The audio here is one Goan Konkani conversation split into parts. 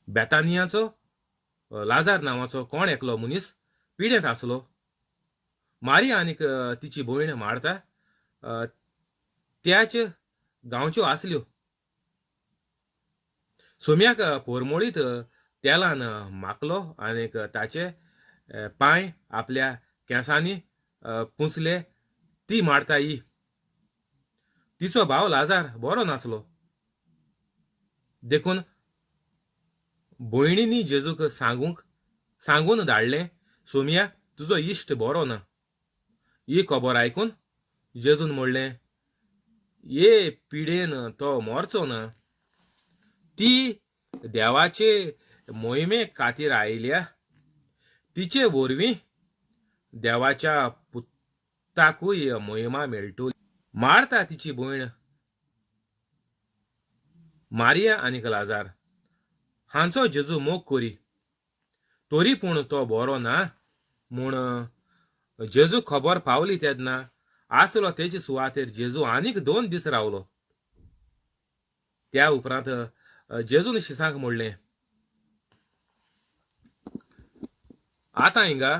बेतानियाचो लाजार नांवाचो कोण एकलो मनीस पिडेंत आसलो. मारिया आनीक तिची भयण मार्ता त्याच गांवच्यो आसल्यो. सोम्याक पोरमोळीत तेलान माखलो आनीक ताचे पांय आपल्या केंसांनी पुंसले ती मार्ता ही. तिचो भाव लाजार बरो नासलो. देखून भयणींनी जेजूक सांगून धाडलें, सोम्या तुजो इश्ट बरो ना. ही खबर आयकून जेजून म्हणलें, ये पिडेन तो मरचो ना, ती देवाचे मोहिमे खातीर आयल्या, तिचे वरवीं देवाच्या पुताकूय मोहिमा मेळटली. मार्ता तिची भयण मारिया आनीक लाजार हांचो जेजू मोग करी, तरी पूण तो बरो ना म्हूण जेजू खबर पावली तेन्ना आसलो तेचे सुवातेर जेजू आनीक 2 दीस रावलो. त्या उपरांत जेजून शिसांक म्हणलें, आतां हिंगा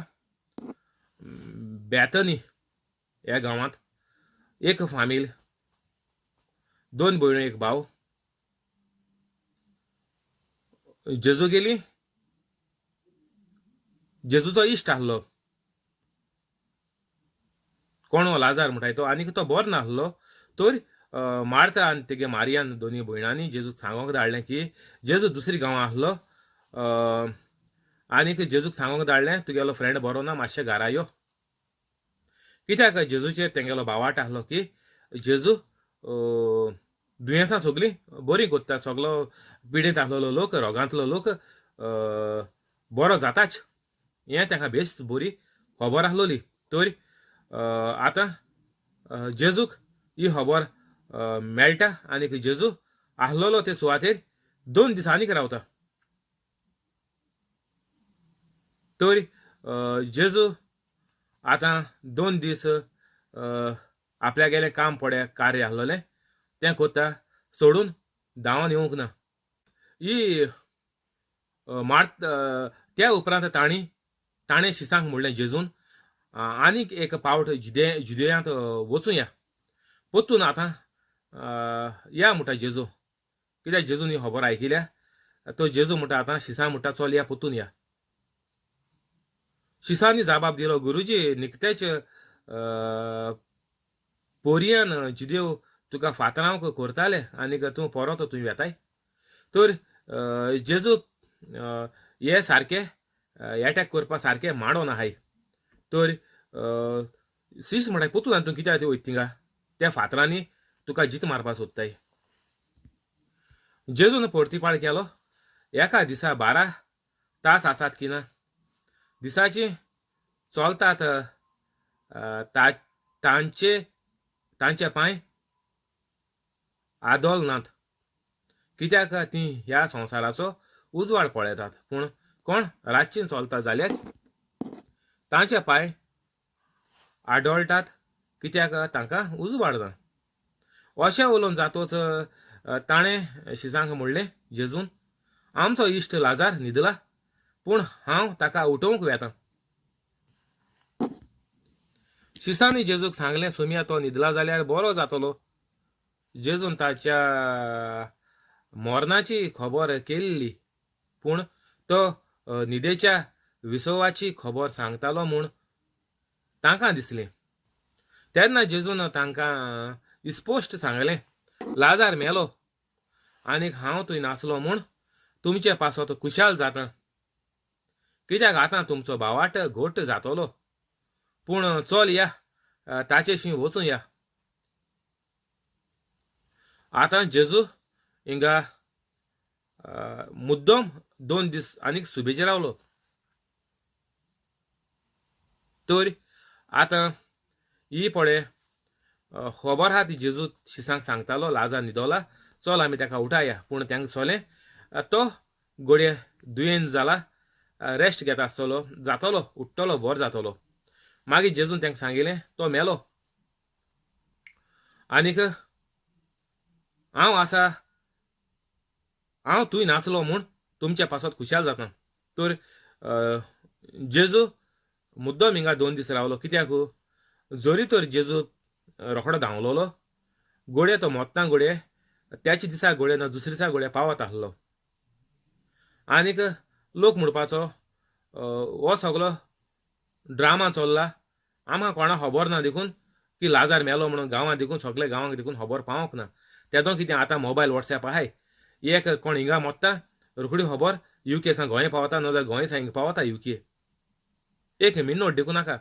बेतनी ह्या गांवांत एक फामील, 2 भयण्यो एक भाव, जेजू गेली जेजूचो इश्ट आसलो कोण लाजार म्हणटाय तो, आनीक तो बरो नासलो. तर मार्ता आनी तेगे मारियान दोनी भयणांनी जेजूक सांगोंक धाडलें की जेजू दुसरी गांवां आसलो आनीक जेजूक सांगोंक धाडलें तुगेलो फ्रेंड बरो ना, मातशें घरा यो. कित्याक जेजूचेर तेंगेलो भावाट आसलो की जेजू दुयेंसां सगलीं बरीं कोत्ता, सगलो पिडेंत आसलेलो लोक, रोगांतलो लोक बरो जाताच, हें तांकां बेस बरी खबर आसलोली. तर आतां जेजूक ही खबर मेळटा आनीक जेजू आसलेलो ते सुवातेर 2 दीस आनीक रावता. तर जेजू आतां 2 दीस आपल्यागेलें काम पडे कार्य आसलेलें तें कोत्ता सोडून धांवन येवंक ना. ही त्या उपरांत ताणें शिसांक म्हणलें जेजून, आनीक एक पावट जुदेयांत वचूं या, परतून आतां या म्हणटा जेजू. कित्याक जेजून ही खबर आयकिल्या, तो जेजू म्हणटा आतां शिसां म्हणटा चल या परतून या. शिसांनी जाबाब दिलो, गुरुजी निकतेच पोरयान जुदेव तुका फातरांक करताले आनीक तूं परत तूं वेताय. तर जेजू हे सारके एटॅक करपा सारके मांडोन आहाय. तर सीस म्हणटा पुतून आनी तूं कित्याक वयता थिंगा, त्या फातरांनी तुका जीत मारपा सोदताय. जेजून परतिपाळ केलो, एका दिसा 12 तास आसात की ना, दिसाची चलतात तांचे पांय आदोल नात, कित्याक ती ह्या संवसाराचो उजवाड पळयतात, पूण कोण रातची चलता जाल्यार तांचे पांय आडोळटात, कित्याक तांकां उजवाड ना. अशें उलोवन जातोच ताणें शिसांक म्हणलें जेजून, आमचो इश्ट लाजार न्हिदला, पूण हांव ताका उठोवंक वेतां. शिसांनी जेजूक सांगलें, सोम्या तो न्हिदला जाल्यार बरो जातलो. जेजून ताच्या मरणाची खबर केल्ली, पूण तो न्हिदेच्या विसवाची खबर सांगतालो म्हूण तांकां दिसलें. तेन्ना जेजून तांकां स्पश्ट सांगलें, लाजार मेलो आनीक हांव थंय नासलो म्हूण तुमचे पासत खुशाल जाता, कित्याक आतां तुमचो भावाट घट जातलो, पूण चल या ताचेशी वचूं या. आतां जेजू हिंगा मुद्दम 2 दीस आनीक सुबेचेर रावलो. तर आतां ही पळय खबर आहा ती जेजू शिसांक सांगतालो, लाजार न्हिदोला, चल आमी ताका उठाया. पूण तांकां सोलें तो घडये दुयेंत जाला, रेस्ट घेता आसतलो, जातलो, उठ्ठलो, बरो जातलो. मागीर जेजून तांकां सांगिलें, तो मेलो आनीक हांव आसा, हांव थंय नासलो म्हूण तुमच्या पासत खुशाल जाता. तर जेजू मुद्दम हिंगा 2 दीस रावलो. कित्याक जरी तर जेजू रोखडो धांवलोलो गोडये तो मोत्ता गोडये त्याच दिसा गोडये ना दुसरे दिसा गोडये पावत आसलो. आनीक लोक म्हणपाचो हो सगलो ड्रामा चल्ला, आमकां कोणाक खबर ना देखून की लाजार मेलो म्हणून गांवांत देखून सगळे गांवांक देखून खबर पावंक ना. तेदो कितें आतां मोबायल वॉट्सॅप आहाय, एक कोण हिंगा मोत्ता रोखडी खबर युके सान गोंय पावता, ना जाल्यार गोंय सान हिंगा पावता युके. एक मिनट देखून नाका.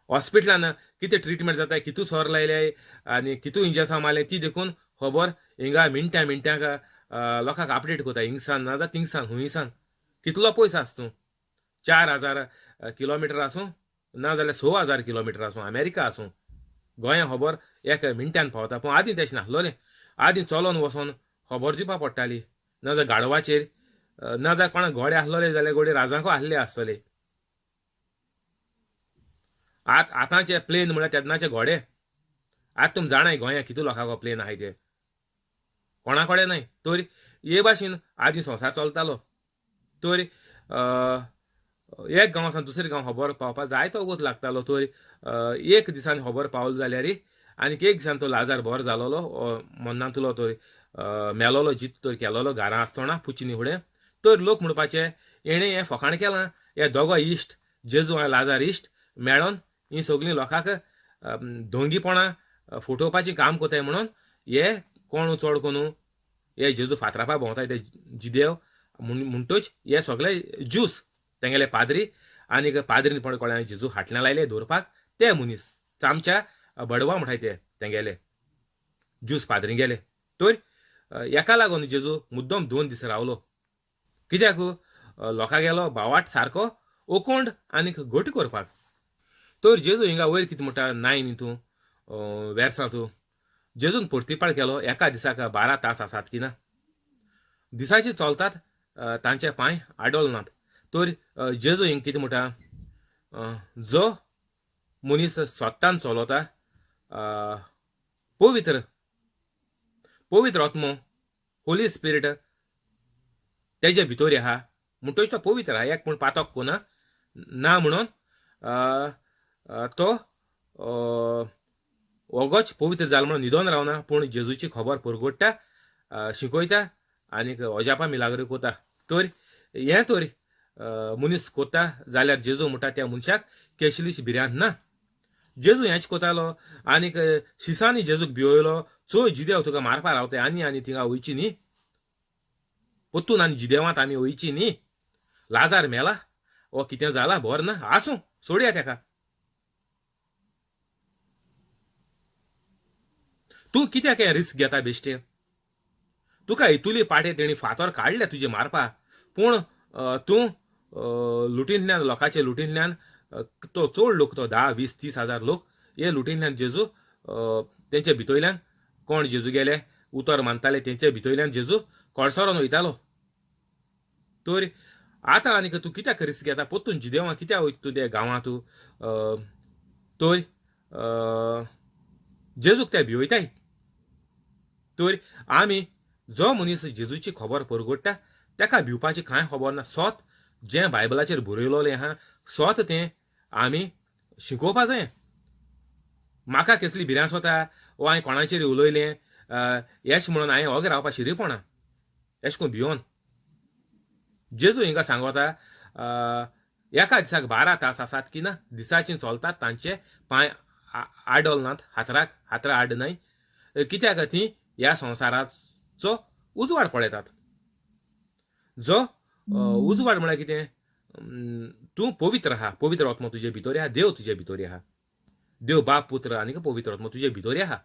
हॉस्पिटलान कितें ट्रिटमेंट जाता, कितू सोर लायले आनी कितू इंजेक्शन मारले ती देखून खबर हिंगा मिनटां मिनटांक लोकांक अपडेट करता. हिंगसान ना जाल्यार थिंगसान हुंयसान कितलो पयस आस तूं, 4000 किलोमिटर आसूं ना जाल्यार 6000 किलोमिटर आसूं, अमेरिका आसूं, गोंया खबर एक मिनटान पावता. पूण आदीं तशें नासलोलें. आदीं चलोन वचोन खबर दिवपा पडटाली, ना जाल्यार गाडवाचेर, ना जाल्यार कोणा घोडे आसलोले जाल्यार घोडे राजांको आसले आसतले. आतांचे प्लेन म्हळ्यार तेन्नाचे घोडे. आतां तुमी जाणाय गोंया कितू लोकांक प्लेन आहाय ते, कोणा कडेन न्हय. तर हे भाशेन आदीं संवसार चलतालो. तर एक गांव सावन दुसरे गांव खबर पावपाक जायतो वगत लागतालो. तर एक दिसान खबर पावलो जाल्यार आनीक एक दिसान तो लाजार बरो जालोलो, मन्नांतलो तर मेलोलो जीत तर केलोलो घरां आसतना पुचनी फुडें. तर लोक म्हणपाचे हेणें हें फकाण केलां, हे दोगो इश्ट जेजू आनी लाजार इश्ट मेळोन ही सगळीं लोकांक धोंगीपणां फटोवपाचें काम करताय म्हणून हे कोण चड करून हे जेजू फातरापा भोंवताय ते जिदेव म्हणटूच हे सगळे ज्यूस तेंगेले पाद्री आनीक पाद्रीन पण कोणा जेजू हाटल्यां लायले दवरपाक ते मनीस आमच्या बडवा म्हणटाय ते तेंगेले ज्यूस पाद्री गेले. तर हेका लागून जेजू मुद्दम 2 दीस रावलो. कित्याक लोकां गेलो भावाट सारको ओकोंड आनीक घट करपाक. तर जेजू हिंगा वयर कितें म्हणटा नाय न्ही तूं वेर्सां तूं जेजून परतिपाळ केलो. एका दिसाक 12 तास आसात की ना, दिसाचे चलतात तांचे पांय आडोल नात. तर जेजू हिंगा कितें म्हणटा, जो मनीस स्वतान चलता पवित्र पवित्र आत्मो होली स्पिरिट तेजे भितर आहा म्हणटच तो पवित्र आहा. एक पूण पातक कोना ना म्हणून तो ओगोच पवित्र जालो म्हणून न्हिदोन रावना, पूण जेजूची खबर परगोडटा, शिकयता आनीक अजापा मिलाग्री कोता. तर हें तर मनीस कोता जाल्यार जेजू म्हणटा त्या मनशाक केसलीच भिरांत ना. जेजू हेंच कोतालो आनीक शिसांनी जेजूक भिवयलो, चोय जिदेव तुका मारपा रावताय आनी आनी थिंगा वयची न्ही, पोत्तून आनी जिदेवांत आमी वयची न्ही, लाजार मेला वो कितें जाला बरें ना, आसूं सोडया तेका, तूं कित्याक हें रिस्क घेता बेश्टे, तुका इतुली पाटे तेणी फातर काडले तुजे मारपा, पूण तूं लुटींतल्यान लोकांचे लुटींतल्यान तो चड लोक तो 10, 20, 30 हजार लोक हे लुटींतल्यान जेजू तेंचे भितोयल्यान कोण जेजू गेले उतर मानताले तेंचे भितोयल्यान जेजू कडसरोन वयतालो. तर आतां आनीक तूं कित्याक रिस्क घेता, पोत्तून जिदेवां कित्याक वयता तूं त्या गांवांत. तर जेजूक ते भिवयताय. तर आमी जो मनीस जेजूची खबर परगोडटा तेका भिवपाची कांय खबर ना. सोत जें बायबलाचेर बरयलोलें आहा सोत तें आमी शिकोवपा जाय. म्हाका कसली भिरांत वता वो हांवें कोणाचेर उलयलें येश म्हणून हांवें ओगे रावपा शिरीपणा एश कोन भियोन. जेजू हिंगा सांगता एका दिसाक 12 तास आसात की ना, दिसाचे चलतात तांचे पांय आडल नात, हातराक हातरा आड न्हय, कित्याक ती ह्या संवसाराचो उजवाड पळयतात. जो उजवाड म्हळ्यार कितें, तूं पवित्र आहा, पवित्र आत्मो तुजे भितर आहा, देव तुजे भितर आहा, देव बाप पुत्र आनी पवित्र आत्मो तुजे भितर आहा,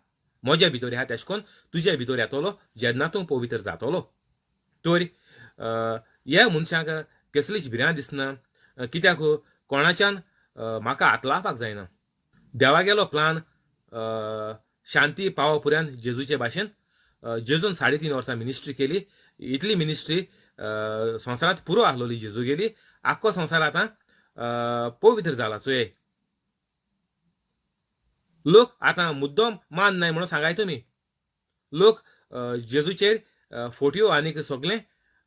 म्हज्या भितर आहा, तेश कोन तुज्या भितर येतलो जेन्ना तूं पवित्र जातलो. तर ह्या मनशांक कसलीच भिरांत दिसना, कित्याक कोणाच्यान म्हाका हात लावपाक जायना. देवागेलो प्लान शांती पावो पुऱ्यान जेजूचे भाशेन जेजून 3.5 वर्सां मिनिस्ट्री केली. इतली मिनिस्ट्री संवसारांत पुरो आसलोली जेजू गेली, आख्खो संवसार आतां पवित्र जाला. चोय लोक आतां मुद्दम मान नाय म्हणून सांगाय तुमी, लोक जेजूचेर फोटयो आनीक सगळें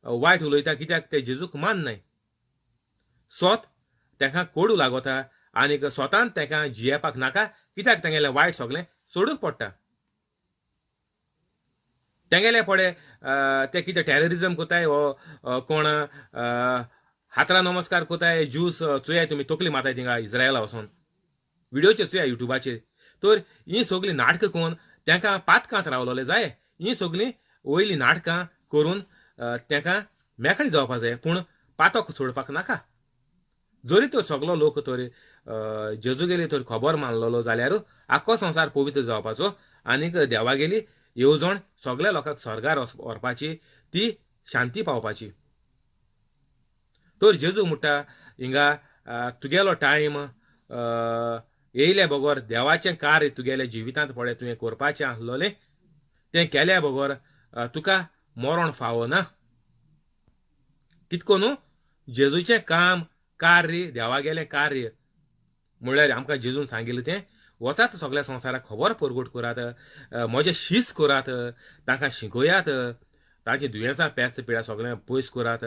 वायट उलयता कित्याक ते जेजूक माननाय. सोत तेंकां कोडू लागोता आनीक स्वतान तेंकां जियेवपाक नाका कित्याक तेंगेलें वायट सगळें सोडूंक पडटा. तेंगेले पडे ते कितें टॅररिजम कोताय वो कोण हातरा नमस्कार कोताय ज्यूस चोयाय तुमी तकली माताय थिंगा इस्रायला वचोन व्हिडियोचेर चोया युट्यूबाचेर. तर हीं सगळीं नाटकां करून तेंकां पातकांत रावलोले जाय. हीं सगळीं वयलीं नाटकां करून तेंकां मेकळी जावपा जाय पूण पातक सोडपाक नाका. जरी तो सगलो लोक तर जेजूगेली तर खबर मानलेलो जाल्यार आख्खो संवसार पवित्र जावपाचो आनीक देवागेली येवजण सगल्या लोकांक स्वर्गार व्हरपाची ती शांती पावपाची. तर जेजू म्हणटा हिंगा तुगेलो टायम येयल्या बगर देवाचें कार्य तुगेल्या जिवितांत पळय तुवें करपाचें आसलोलें तें केल्या बगर तुका मरण फावना. कितको न्हू जेजूचें काम कार्य देवागेलें कार्य म्हणल्यार आमकां जेजून सांगिल्लें तें वचात सगल्या संवसाराक खबर परगट करात, म्हजें शीस करात, तांकां शिकयात, तांची दुयेंसां पेस्त पिड्या सगळें पयस करात,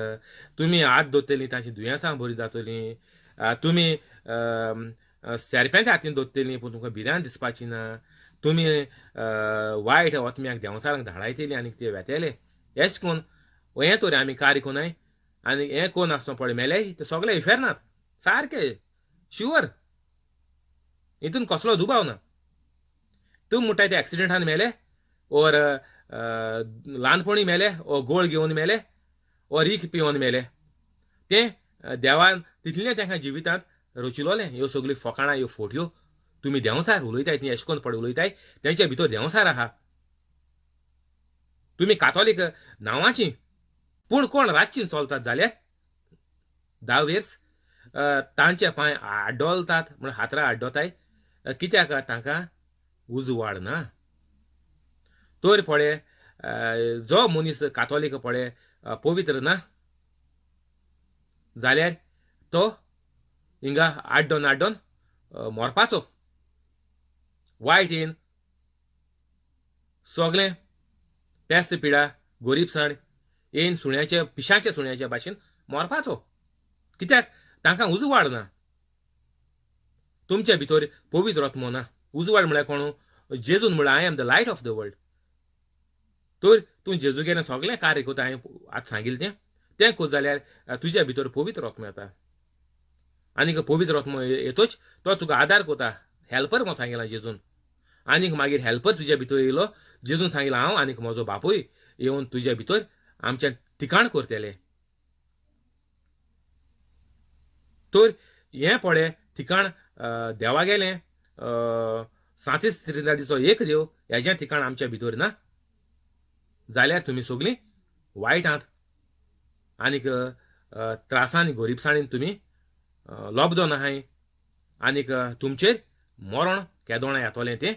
तुमी हात दवरतलीं तांची दुयेंसां बरीं जातलीं, तुमी सेरप्यांच्या हातीन दवरतलीं पूण तुमकां भिरांत दिसपाची ना, तुमी वायट ओतम्याक देंवचारांक धाडायतलीं आनी ते वेतले. एश कोन हें तर आमी कार्य कोनाय आनी हें कोन आसतना पळय मेले ते सगळे इफेर्नात सारके शुवर, हितून कसलो दुबाव ना. तूं म्हणटाय ते एक्सिडेंटान मेले ओर ल्हानपणी मेले ओ गोळ घेवन मेले ओ रीक पिवन मेले, तें देवान तितलें तांकां जिवितांत रचिलोलें. ह्यो सगळ्यो फकाणां ह्यो फोटयो तुमी देंवचार उलयताय ती एश कोन पळय उलयताय तेंच्या भितर देंवचार आहा. तुमी कातोलीक नांवाची पूण कोण रातची चलतात जाल्यार दावेस तांचे पांय आड्डोलतात म्हण हातरा आड्डोताय कित्याक तांकां उजवाड ना. तर पळय जो मनीस कातोलीक पळय पवित्र ना जाल्यार तो हिंगा आड्डोन आड्डोन मरपाचो. वायट येन सगळें पेस्त पिडा गोरीबसाण येन सुण्याचे पिशाच्या सुण्याच्या भाशेन मरपाचो कित्याक तांकां उजवाड ना. तुमच्या भितर पवित्र आत्मो ना. उजवाड म्हळ्यार कोण? जेजून म्हळ्यार I am the light of the world. तर तूं जेजूगेलें सगळें कार्य करता हांवें आतां सांगिल्लें तें तें करता जाल्यार तुज्या भितर पवित्र आत्मो येता आनीक पवित्र आत्मो येतोच तो तुका आदार करता. हेल्पर म्हूण सांगिलां जेजून. आनीक मागीर हेल्पर तुज्या भितर येयलो जेजून सांगिलां हांव आनीक म्हजो बापूय येवन तुज्या भितर आमचें ठिकाण करतले. तर हें पळय ठिकाण देवागेलें सांतीस त्रिंदादीचो एक देव हेजें ठिकाण आमच्या भितर ना जाल्यार तुमी सगळीं वायटांत आनीक त्रासांनी गरिबसाणीन तुमी लोबदो नाहाय आनीक तुमचेर मरण केदोणा येतलें तें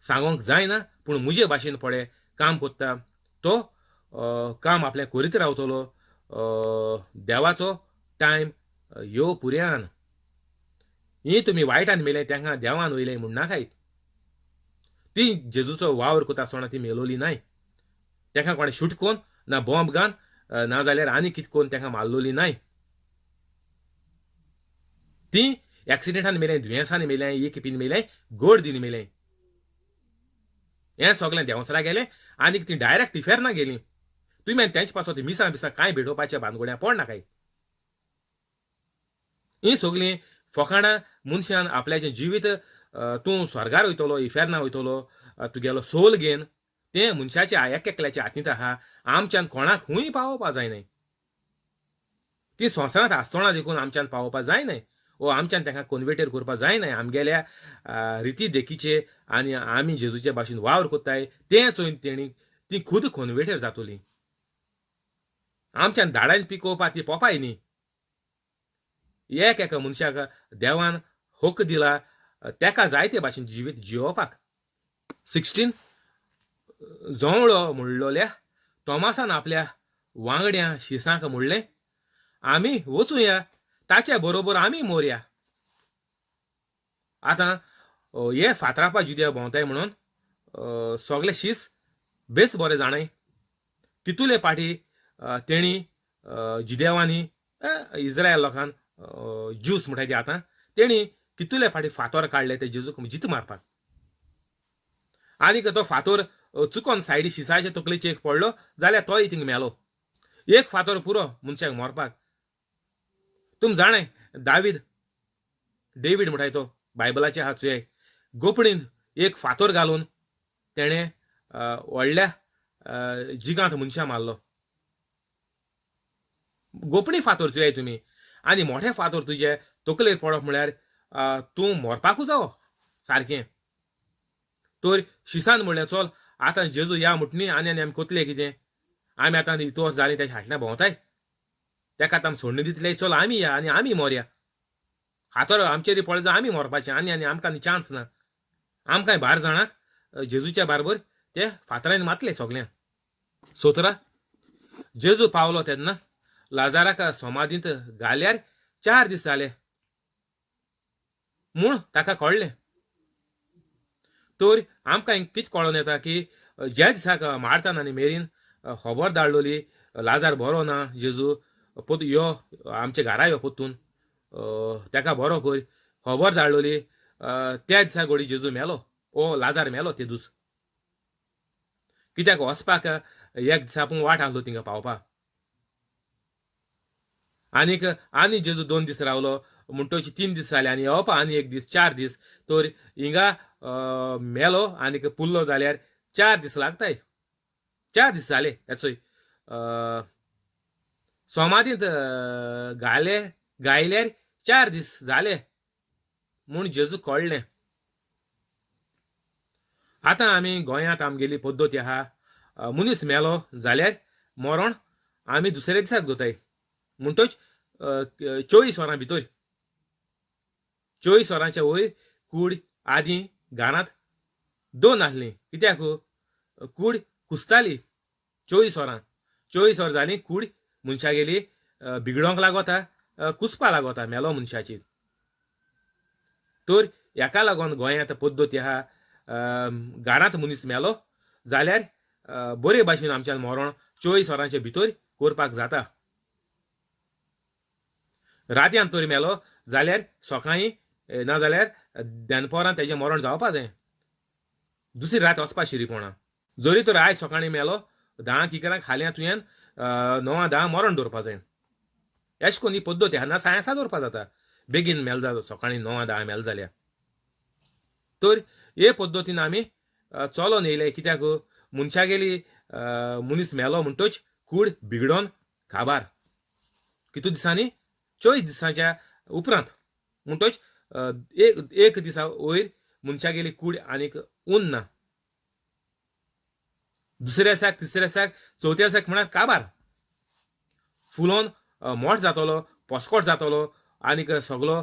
सांगोंक जायना. पूण म्हजे भाशेन पळय काम कोत्ता तो काम आपलें करीत रावतलो. देवाचो टायम यो पुऱ्यान. ही तुमी वायटान मेले तांकां देवान वयलें म्हूण नाकाय. ती जेजूचो वावर करता आसतना ती मेलोली नाय. तांकां कोणें शूट कोन ना बॉम्ब घान ना जाल्यार आनी कितें कोन्न तांकां मारलोली नाय. ती एक्सिडेंटान मेलें, दुयेंसान मेलें, एक पीन मेलें, गोड दिन मेलें. हें सगळें देंवसरा गेलें आनीक ती डायरेक्ट इफेर्ना गेलीं. तुमी तेंचे पासत मिसां बिसां कांय भेटोवपाचें बानगोड्यां पड नाकाय. हीं सगळीं फकाणां मनशान आपल्याचें जिवीत तूं स्वर्गार वयतलो इफेर्ना वयतलो तुगेलो सोल घेन तें मनशाच्या एक एकल्याच्या हातींत आहा. आमच्यान कोणाक खूंय पावोवपा जायनाय. ती संवसारांत आसतना देखून आमच्यान पावोवपा जायनाय वो आमच्यान तांकां कन्वेटर करपा जायनाय. आमगेल्या रिती देखीचे आनी आमी जेजूचे भाशेन वावर कोत्ताय तें चोयन तेणी ती खुद कन्वेटर जातली. आमच्यान धाडान पिकोवपा ती पोपाय न्ही. एक एका मनशाक देवान हक दिला तेका जायते भाशेन जिवीत जियोवपाक. 16 जोवळो म्हणलोल्या तोमासान आपल्या वांगड्या शिसांक म्हणलें आमी वचुया ताचे बरोबर आमी मोरया. आतां हे फातरापा जुद्या भोंवताय म्हणून सगळे शीस बेस बरें जाणाय कितुले पाटी तेणी जुदेवांनी इस्रायल लोकान ज्यूस म्हणटाय ते आतां तेणी कितुले फाटी फातोर काडले ते जेजूक जीत मारपाक. आनीक तो फातोर चुकोन सायडी शिसाच्या तकलेचेर एक पडलो जाल्यार तोय थिंग मेलो. एक फातोर पुरो मनशाक मरपाक. तुमी जाणाय दावीद डेवीड म्हणटाय तो बायबलाचे आहा चोय गोपणीन एक फातोर घालून तेणें व्हडल्या जिगांत मनशां मारलो. गोपणी फातोर चोयाय तुमी आनी मोठे फातोर तुजे तकलेर पडप म्हळ्यार तूं मरपाकूच जावो सारकें. तर शिसान म्हणलें चल आतां जेजू या म्हूट न्ही आनी आनी आमी कोतले कितें आमी आतां इतू वर्स जालीं तेच्या फाटल्यान भोंवताय तेका आतां आमी सोडणी दितले चल आमी या आनी आमी मोरया. फातोर आमचेर पडलो जाल्यार आमी मरपाचें आनी आनी आमकां आनी चान्स ना. आमकां बार जाणांक जेजूच्या बारबर ते फातरांनी मातले सगल्यांक. 17 जेजू पावलो तेन्ना लाजाराक समाधींत घाल्यार 4 दीस जाले म्हूण ताका कळ्ळें. तर आमकां कितें कळोन येता की ज्या दिसाक मार्तान आनी मेरीन खबर धाडलोली लाजार बरो ना जेजू पोत यो आमच्या घरा यो पोत्तून ताका बरो कर खबर धाडलोली त्या दिसा घोडी जेजू मेलो ओ लाजार मेलो ते दीस. कित्याक वचपाक एक दिसा आपूण वाट आहलो थिंगा पावपाक. आनीक आनी जेजू 2 दीस रावलो म्हणटच 3 दीस जाले आनी येवपा आनी 1 दीस 4 दीस. तर हिंगा मेलो आनीक पुरलो जाल्यार 4 दीस लागताय. 4 दीस जाले हेचोय समाधींत घाले गायल्यार 4 दीस जाले म्हूण जेजू कळ्ळें. आतां आमी गोंयांत आमगेली पद्दत आहा मनीस मेलो जाल्यार मरण आमी दुसऱ्या दिसाक दवरताय म्हणटच 24 वरां भितर 24 वरांच्या वयर कूड आदीं घरांत 2 आसली. कित्याक कूड कुसताली 24 वरां 24 वरां जालीं कूड मनशागेली बिगडोंक लागता कुसपा लागता मेलो मनशाची. तर हेका लागून गोंयांत पद्दत आहा घरांत मनीस मेलो जाल्यार बरे भाशेन आमच्यान मरण 24 वरांचे भितर करपाक जाता. रातयान तर मेलो जाल्यार सकाळीं ना जाल्यार दनपरां तेजें मरण जावपा जाय. दुसरी रात वचपा शिरीपणा. जरी तर आयज सकाळीं मेलो 10 इकरांक हाल्यां तुवें 9 10 मरण दवरपा जाय. अशें करून ही पद्दत आहा ना सायन्सा दवरपा जाता. बेगीन मेल जाता सकाळीं 9 10 मेल जाल्यार. तर हे पद्दतीन आमी चलोन येयले. कित्याक मनशागेली मनीस मेलो म्हणटच कूड बिगडोन काबार कितू दिसांनी 24 दिसांच्या उपरांत म्हणटच एक दिसा वयर मनशागेली कूड आनीक उरना. दुसऱ्या दिसाक तिसऱ्या दिसाक चवथ्या दिसाक म्हळ्यार काबार फुलोन मोठ जातलो पोसकोट जातलो आनीक सगलो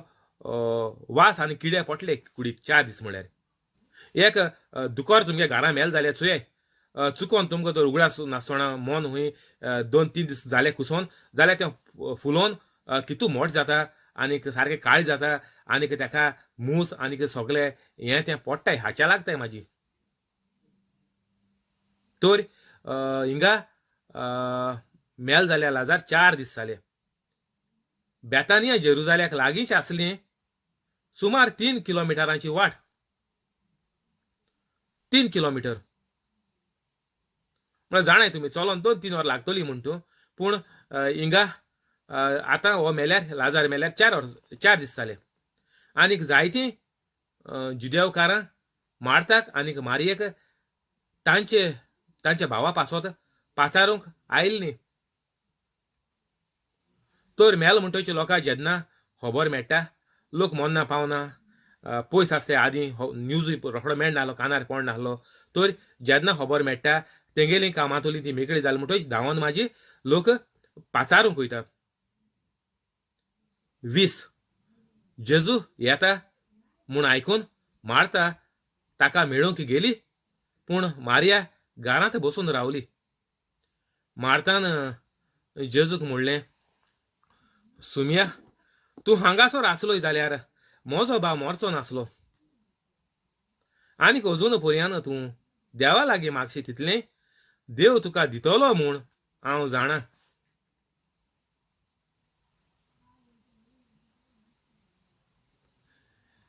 वास आनी किडे पडले कुडीक 4 दीस म्हळ्यार. एक दुकोर तुमगे घरा मेल जाल्यार चोय चुकोन तुमकां तर उगडास नासतना मन हुंय 2-3 दीस जाले कुसोन जाल्यार तें फुलोन कितू मोठ जाता आनीक सारकें काळें जाता आनीक ताका मूस आनीक सगळे हें तें पडटाय हाच्या लागताय म्हाजी. तर हिंगा मेल जाल्या लाजार 4 दीस जाले. बेतानिया जेरुजाल्याक लागींच आसली सुमार 3 किलोमिटरांची वाट. 3 किलोमिटर म्हळ्यार जाणाय तुमी चलोन 2-3 वरां लागतली म्हूण तूं. पूण हिंगा आतां हो मेल्यार लाजार मेल्यार 4 दीस जाले. आनीक जायतीं जुदेवकारां मार्ताक आनीक मारयेक तांचे तांच्या भावा पासत पाचारूंक आयिल्लीं. तर मेल म्हणटच लोकांक जेन्ना खबर मेळटा लोक मरना पावना पयस आसता आदीं न्यूज रोखडो मेळनासलो कानार पडनासलो. तर जेन्ना खबर मेळटा तेंगेली कामांतली ती मेकळी जाली म्हणटच धांवन माजी लोक पाचारूंक वयता. 20 जेजू येता म्हूण आयकून मार्ता ताका मेळूंक गेली पूण मारिया घरांत बसून रावली. मार्तान जेजूक म्हणलें, सुमिया तूं हांगासर आसलोय जाल्यार म्हजो भाव मरचो नासलो. आनीक अजून पर्यान तूं देवा लागीं मागशी तितलें देव तुका दितलो म्हूण हांव जाणा.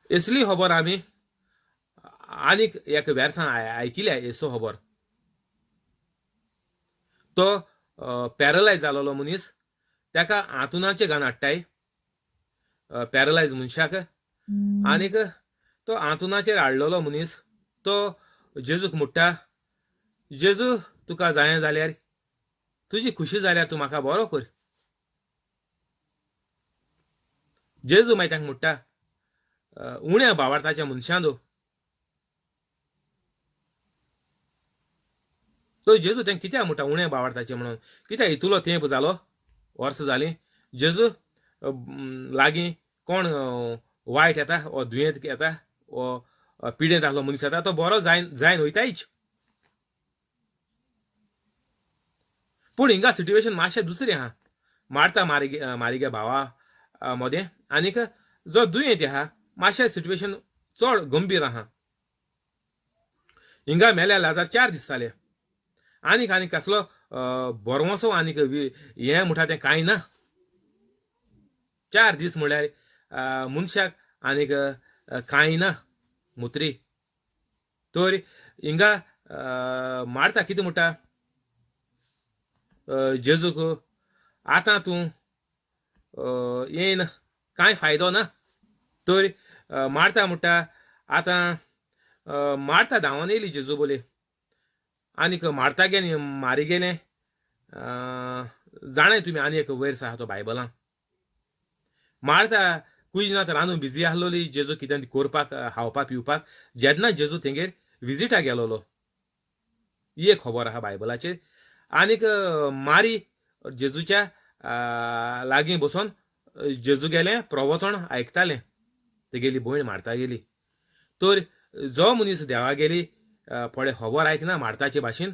असली खबर आमी आनीक एक वेर्सां आयकिल्या. येसो खबर तो पॅरलायज जालोलो मनीस ताका आंतुनाचे घान हाडटाय पॅरलायज मनशाक, आनीक तो आंतुनाचेर हाडलेलो मनीस तो जेजूक म्हणटा, जेजू तुका जाय जाल्यार, तुजी खुशी जाल्यार तूं म्हाका बरो कर. जेजू मागीर तांकां म्हणटा, उण्या भावार्थाच्या मनशान तो जेजू तांकां कित्याक म्हणटा उण्या भावार्थाचें म्हणून? कित्याक इतलो तेंप जालो, वर्सां जालीं, जेजू लागीं कोण वायट येता वो दुयेंत येता वो पिडेंत आसलो मनीस येता तो बरो जायन जायन वयतायच. पूण हिंगा सिट्युएशन मातशें दुसरें आहा. मारता मारी मारिगे भावा मदें आनीक जो दुयेंत आहा मातशें सिट्युएशन चड गंभीर आहा. हिंगा मेल्या लाजार 4 दीस जाले, आनीक आनीक कसलो बरवसो आनीक हें म्हणटा तें कांय ना. 4 दीस म्हणल्यार मनशाक आनीक कांय ना मुत्री. तर हिंगा मारता कितें म्हणटा जेजूक, आतां तूं येयन कांय फायदो ना. तर मारता म्हणटा आतां मारता धांवन येयली जेजू बोले, आनीक मारता गेलें मारी गेलें. जाणाय तुमी आनी एक वयर आहा तो बायबलां. मारता कुजिनांत रांदून बिजी आसलोली जेजू कितें करपाक खावपाक पिवपाक, जेन्ना जेजू तेंगेर विजिटा गेलोलो, ही एक खबर आहा बायबलाचेर. आनीक मारी जेजूच्या लागीं बसोन जेजू गेलें प्रवचन आयकतालें, तेगेली भयण मारता गेली. तर जो मनीस देवा गेली पळय खबर आयकना मारताचे भाशेन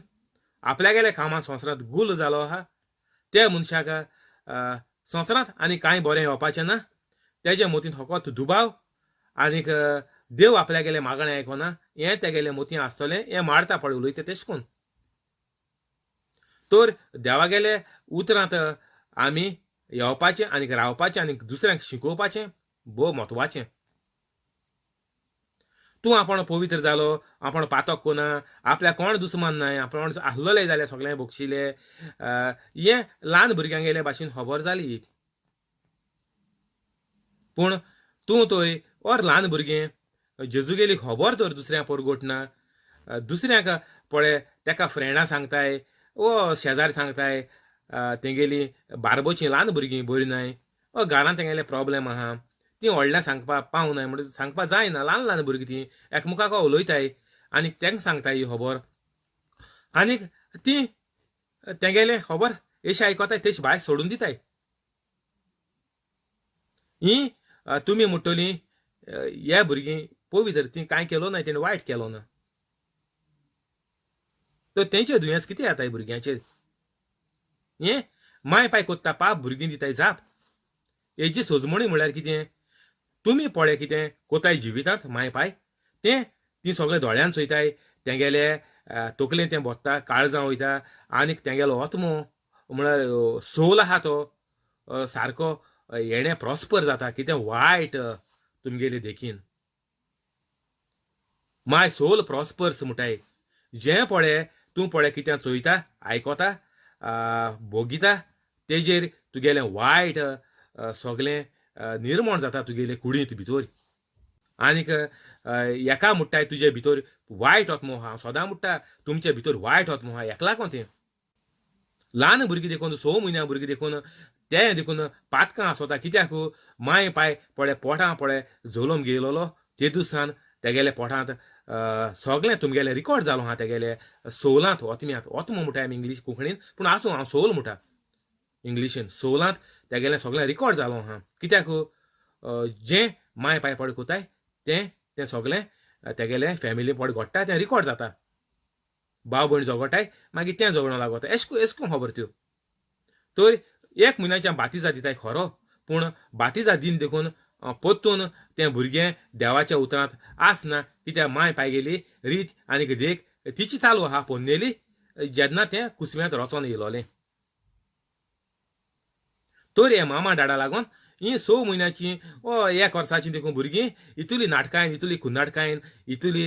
आपल्यागेल्या कामां संवसारांत गुल जालो आहा, त्या मनशाक संवसारांत आनी कांय बरें येवपाचें ना. तेज्या मतींत फकत दुबाव आनीक देव आपल्यागेलें मागणें आयकना हें तेगेलें मतीं आसतलें, हें मारता पळय उलयता तेश कोन. तर देवागेले उतरांत आमी येवपाचें आनीक रावपाचें आनीक दुसऱ्यांक शिकोवपाचें भोव म्हत्वाचें. तूं आपूण पवित्र जालो, आपूण पातक कोना, आपल्याक कोण दुस्मान नाय, आपूण आसलोले जाल्यार सगळें बक्षिले, हें ल्हान भुरग्यांगेले भाशेन खबर जाली. पूण तूं थंय or ल्हान भुरगें जेजूगेली खबर तर दुसऱ्यांक परगटना, दुसऱ्यांक पळय तेका फ्रेंडां सांगताय वो शेजारी सांगताय तेंगेली बारबोची ल्हान भुरगीं बरीं नाय, वो घरांत तेंगेले प्रोब्लेम आहा, तीं व्हडल्यां सांगपाक पावनाय, म्हणटा सांगपाक जायना, ल्हान ल्हान भुरगीं तीं एकमेकाक उलयताय आनी तेंका सांगताय ही खबर, आनीक तीं तेंगेलें खबर अशी आयकताय तेश भायर सोडून दिताय. ही तुमी म्हणटलीं हे भुरगीं पवित्र, तीं कांय केलो ना, तेणें वायट केलो ना, तर तेंचे दुयेंस कितें जाताय भुरग्यांचेर? हें माय पाय कोत्ता पाप भुरगीं दिताय जाप. हेजी सोजमणी म्हणल्यार कितें? तुमी पळय कितें कोताय जिवितांत माय पाय तें तीं सगळें दोळ्यान चोयताय, तेंगेले तकलेन तें बोत्ता, काळजां वयता, आनीक तेंगेलो आत्मो म्हळ्यार सोल आहा तो सारको हेणें प्रॉस्पर जाता कितें वायट तुमगेले देखीन. माय सोल प्रॉस्पर्स म्हणटाय, जें पळय तूं पळय कितें चोयता आयकता भोगिता तेजेर तुगेलें वायट सगळें निर्माण जाता तुगेले कुडींत भितर. आनीक एका म्हणटाय तुजे भितर वायट आत्मो आहा, सदां म्हणटा तुमचे भितर वायट आत्मो आहा, एकलाको तें ल्हान भुरगीं देखून 6 म्हयन्या भुरगीं देखून तें देखून पातकां आसता. कित्याक माय पाय पळय पोटां पळय जल्म घेयलोलो ते दिसान तेगेले पोटांत सगळें तुमगेलें रिकॉर्ड जालो आहा तेगेले सोलांत ओतम्यांत. ओतमो म्हणटा आमी इंग्लीश कोंकणीन, पूण आसूं हांव सोल म्हणटा इंग्लिशीन. सोलांत तेगेलें सगळें रिकॉर्ड जालो आहा. कित्याक जें माय पाय पळय कोताय तें तें सगळें तेगेलें फॅमिली पळय घडटा तें रिकॉर्ड जाता. भाव भयण झगडटाय मागीर तें झगडोंक लागता, एशको एशको खबर त्यो. तर 1 म्हयन्याच्या बातिजा दिताय खरो, पूण बातिजा दिन देखून परतून तें भुरगें देवाच्या उतरांत आसना. कित्याक माय पाय गेली रीत आनीक देख तिची चालू आहा पोन्नेली, जेन्ना तें कुसव्यांत रोचोन येयलोलें. तर हे मामा डाडा लागून ही 6 म्हयन्याची ओ 1 वर्साची देखून भुरगीं इतली नाटकायन, इतली कुन्नाटकायन, इतली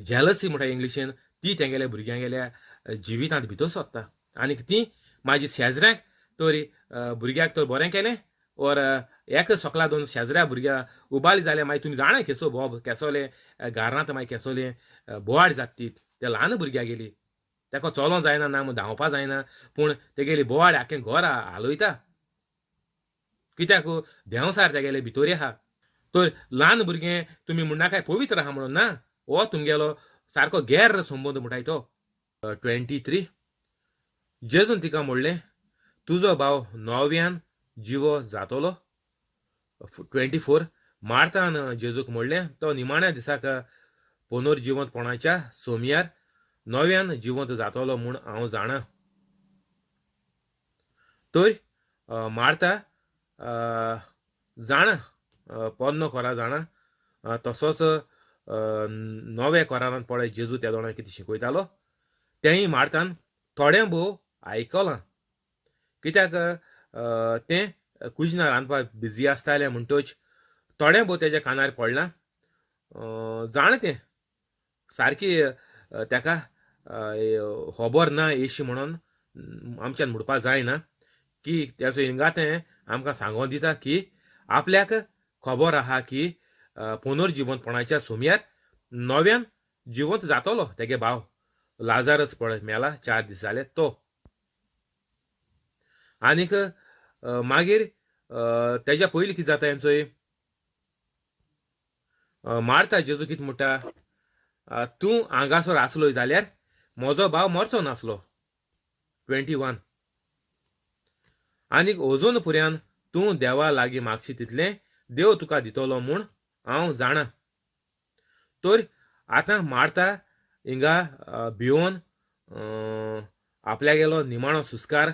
जेलसी म्हणटा इंग्लिशीन, ती तेंगेल्या भुरग्यांगेल्या जिवितांत भितर सोदता. आनीक ती मागीर शेजऱ्यांक तर भुरग्याक तर बरें केलें और एक सकला दोन शेजऱ्या भुरग्या उबाली जाल्यार मागीर तुमी जाणा केसो बोब केसोले घरांत मागीर केसोले बोवाड जाता ती त्या ल्हान भुरग्या गेली ताका चलों जायना ना म्हूण धांवपा जायना, पूण तेगेली बोवाड आख्खें घर हालयता, कित्याक देंवसार तेगेले भितर आहा. तर ल्हान भुरगें तुमी म्हणनाकाय पवित्र आहा म्हणून ना, हो तुमगेलो सारको गैर संबंद म्हणटाय तो. 23 जेजून तिका म्हणलें, तुजो भाव नव्यान जिवो जातलो. 24 मार्तान जेजूक म्हणलें, तो निमाण्या दिसाक पुनर्जिवंतपणाच्या सोमयार नव्यान जिवंत जातलो म्हूण हांव जाणा. तर मार्ता जाणा, पोन्नो कोरा जाणा, तसोच नव्या कोरारान पळय जेजू त्या दोणांक कितें शिकयतालो तेंय मार्तान थोडें भोव आयकलां, कित्याक तें कुजिना रांदपाक बिजी आसतालें म्हणटच थोडें भोव तेज्या कानार पडलां. जाणा तें सारकी ताका खबर ना एशी म्हणून आमच्यान म्हणपा जायना की तेचो हिंगा तें आमकां सांगोन दिता की आपल्याक खबर आहा की पुनर्जिवंतपणाच्या सोमयार नव्यान जिवंत जातलो तेगे भाव लाजारस पळय मेला 4 दीस जाले तो. आनीक मागीर तेज्या पयलीं कितें जाता हेंचोय मार्ता जेजू कितें म्हणटा, तूं हांगासर आसलोय जाल्यार म्हजो भाव मरचो नासलो. 21 आनीक अजून पुऱ्यान तूं देवा लागीं मागशी तितलें देव तुका दितलो म्हूण हांव जाणा. तर आतां मार्ता हिंगा भिवन आपल्यागेलो निमाणो सुस्कार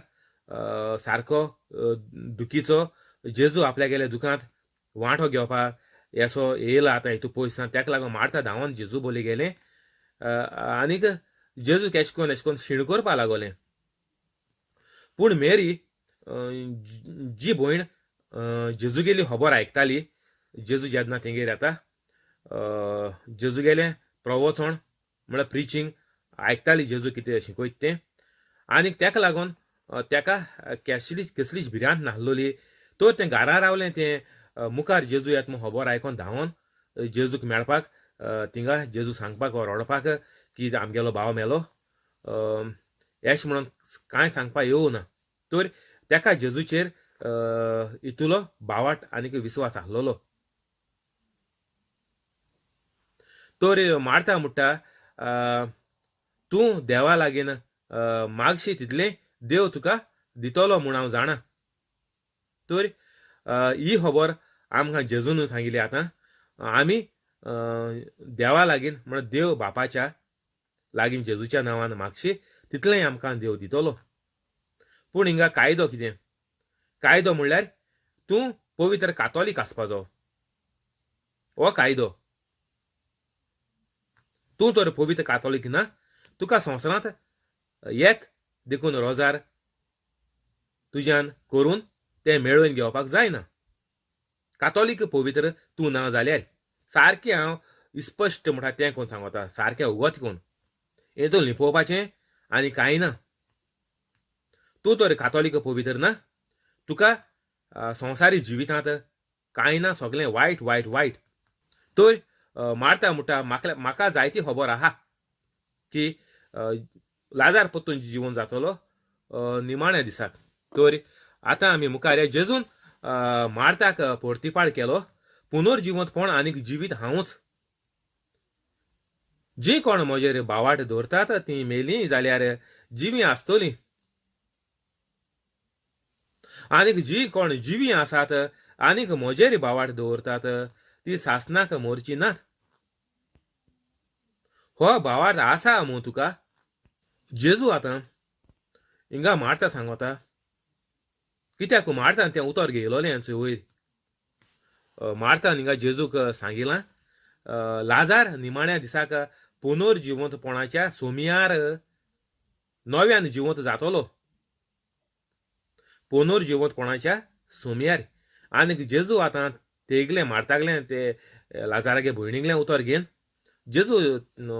सारको दुखीचो जेजू आपल्यागेल्या दुखांत वांटो घेवपाक येसो येयला आतां हितू पयस तेका लागून मार्ता धांवन जेजू बोली गेलें आनीक जेजू एशें करून एशें करून शीण करपा लागोलें. पूण मेरी जी भयण जेजूगेली खबर आयकताली, जेजू जेन्ना तेंगेर येता जेजूगेलें प्रवचन म्हळ्यार प्रिचींग आयकताली, जेजू कितें शिकयता तें, आनीक तेका लागून तेका कसलीच कसलीच भिरांत नासलोली. तर तें घरा रावलें तें मुखार जेजू येता म्हूण खबर आयकोन धांवन जेजूक मेळपाक थिंगा जेजू सांगपाक रडपाक की आमगेलो भाव मेलो एश म्हणून कांय सांगपाक येवना. तर तेका जेजूचेर इतलो बावाट आनीक विस्वास आसलेलो. तर मार्ता म्हणटा, तूं देवा लागीं मागशी तितलें देव तुका दितलो म्हूण हांव जाणा. तर ही खबर आमकां जेजून सांगिल्ली. आतां आमी देवा लागीं म्हळ्यार देव बापाच्या लागीं जेजूच्या नांवान मागशी तितलेंय आमकां देव दितलो. पूण हिंगा कायदो कितें? कायदो म्हणल्यार तूं पवित्र कातोलीक आसपाचो, हो कायदो. तूं तर पवित्र कातोलीक ना, तुका संवसारांत एक देखून रोजार तुज्यान करून तें मेळोवन घेवपाक जायना. कातोलीक पवित्र तूं ना जाल्यार सारकें हांव स्पश्ट म्हणटा तें कोण सांगता, सारकें उगत कोण हेतून लिपोवपाचें आनी कांय ना. तूं तर कातोलीक पवित्र ना, तुका संवसारी जिवितांत कांय ना, सगळें वायट वायट वायट. तर मार्ता म्हणटा, म्हाका जायती खबर आहा की लाजार परतून जिवन जातलो निमाण्या दिसाक. तर आतां आमी मुखार जेजून मार्ताक परतिपाळ केलो, पुनर्जिवंतपण आनीक जिवीत हांवूच. जी कोण म्हजेर बावाट दवरतात ती मेली जाल्यार जिवीं आसतलीं, आनीक जी कोण जिवीं आसात आनीक म्हजेर बावाट दवरतात ती सासनाक मोरची नात. हो बावाट आसा मू तुका? जेजू आतां हिंगा मार्ता सांगता, कित्याक मार्तान तें उतर घेयलोलें वयर. मार्तान हिंगा जेजूक सांगिलां, लाजार निमाण्या दिसाक पुनर्जिवंतपणाच्या सोमयार नव्यान जिवंत जातलो पुनर्जिवंतपणाच्या सोमयार. आनीक जेजू आतां तेगलें मार्तागलें ते लाजारागे भयणीगलें उतर घेवन जेजू